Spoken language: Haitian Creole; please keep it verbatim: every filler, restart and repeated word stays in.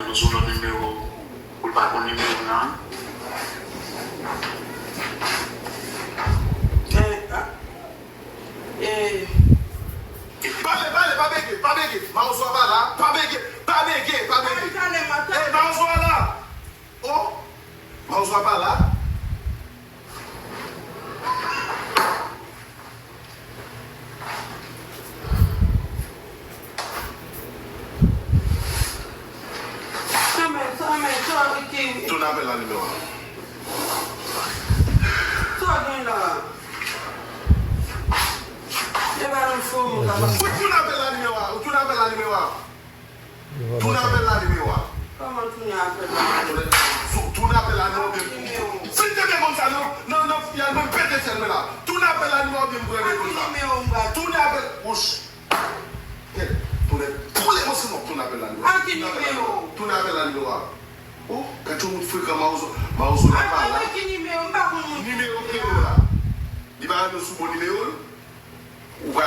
Rele sou lòt nimewo, pou l pa konn nimewo nan. Eh, ah, eh. Pale, pale, pa bege, pa bege. Mawozo a pa la, pa bege, pa bege, pa bege. Ay, talè, mwen, talè. Eh, Mawozo a la. Oh, Mawozo a pa la. Sa men, sa men, sa ki... Tounen apèl la nimewo a. Sa gen la? E pa nan fo mwen ka pase. Ou tounen apèl la nimewo a, ou tounen apèl la nimewo a. Tounen apèl la nimewo a. Kòman tounen apèl la? Tounen, tounen apèl la nimewo a. Fin tande konsa non, non, non, y al menm pete fyèl mwen la. Tounen apèl la nimewo a byen mwen. Tounen apèl. Wouch. Kèt, tounen, tounen konsa non, tounen apèl la nimewo a. A ki nimewo? Tounen apèl la nimewo a. Oh, gad yon moun frekan, Mawozo, Mawozo la pa la. A ki nimewo? M pa konn moun. Nimewo ki nimewo la? Li pa rete sou bon nimewo l? Ou pa